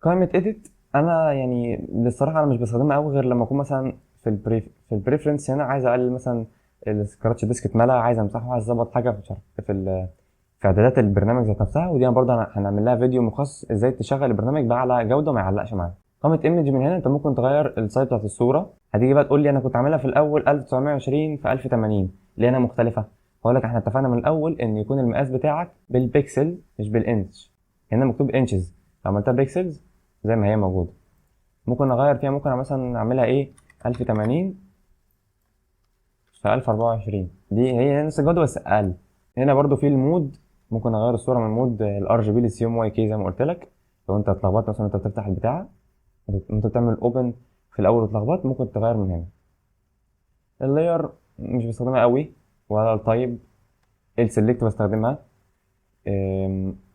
قائمة edit انا يعني بصراحة انا مش بستخدمها قوي غير لما اكون مثلا في ال preference هنا عايز اقلل مثلا ال scratch disk اتملى، عايز امسحه، عايز اظبط حاجة في في اعدادات البرنامج ذات نفسها. ودي انا برضه هنعمل لها فيديو مخصص ازاي تشغل البرنامج باعلى جوده وما يعلقش معاك. قائمة image من هنا انت ممكن تغير ال size بتاعت الصوره. هتيجي بقى تقول لي انا كنت عاملها في الاول 1920 في 1080، ليه انا مختلفه؟ هقول لك احنا اتفقنا من الاول ان يكون المقاس بتاعك بالبكسل مش بالانش. هنا مكتوب inches، لو عملتها pixels زي ما هي موجوده. ممكن اغير فيها، ممكن مثلا اعملها ايه 1080 في 1024، دي هي نفس الجودة بس اقل. هنا برضو في ال mode، ممكن اغير الصورة من mode ال RGB لل CMYK زي ما قلت لك. لو انت اتلخبطت مثلا انت بتفتح البتاعه، انت بتعمل open في الاول واتلخبطت، ممكن تغير من هنا. ال layer مش بستخدمها قوي ولا ال type. ال select بستخدمها.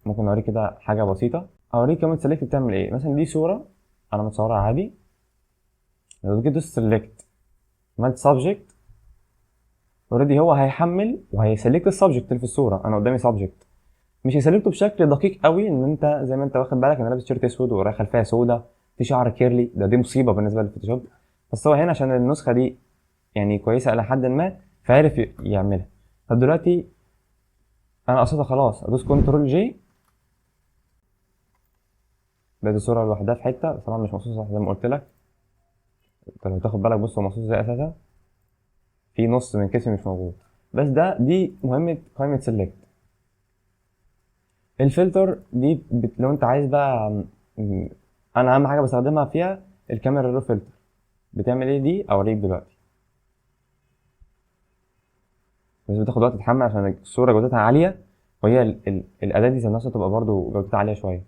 ممكن اوريك كده حاجة بسيطه، اوريك كمان select بتعمل ايه. مثلا دي صوره انا متصورها عادي، لو جيت دوست select عملت subject، already هو هيحمل وهي select ال subject اللي في الصوره. انا قدامي subject، مش هي select ه بشكل دقيق قوي، ان انت زي ما انت واخد بالك انا لابس تيشيرت اسود ورايا خلفية سودا في شعر curly، ده دي مصيبة بالنسبة للفوتوشوب. بس هو هنا عشان النسخة دي يعني كويسة الى حد ما فعرف يعملها. طب دلوقتي انا قصيتها خلاص، ادوس control J، بقت الصورة لوحدها في حته، بس طبعا مش مقصوصة زي ما قلت لك. انت لو تاخد بالك بص هو مقصوص ازاي اساسا، في نص من كتفي مش موجود. بس ده دي مهمة قائمة select. ال filter دي لو انت عايز بقى انا اهم حاجة بستخدمها فيها ال camera raw filter. بتعمل ايه دي؟ اوريك دلوقتي، بس بتاخد وقت تتحمل عشان الصورة جودتها عالية، وهي الاداة دي ذات نفسها تبقى برضو جودتها عالية شوية.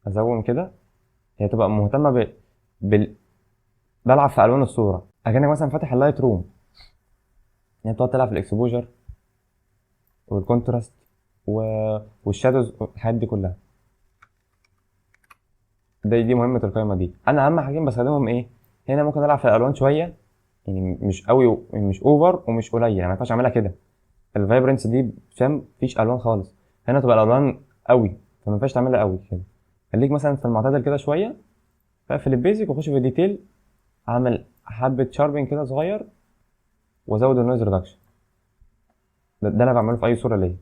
ا zoom كده، هي تبقى مهتمة بلعب في الوان الصورة، اكنك مثلا فاتح ال Lightroom، يعني بتقعد تلعب في ال exposure وال contrast وال shadows والحاجات دي كلها. دي مهمة القائمة دي. انا اهم حاجتين بستخدمهم ايه؟ هنا ممكن العب في الالوان شوية، يعني مش قوي مش over ومش قليل، يعني ما ينفعش اعملها كده. ال vibrance دي فاهم مفيش الوان خالص، هنا تبقى الالوان قوي فما ينفعش تعملها قوي كده. خليك مثلا في المعتدل كده شوية، فاقفل ال basic وخش في ال detail، اعمل حبه sharpening كده صغير وازود ال noise reduction. ده انا بعمله في اي صوره ليا.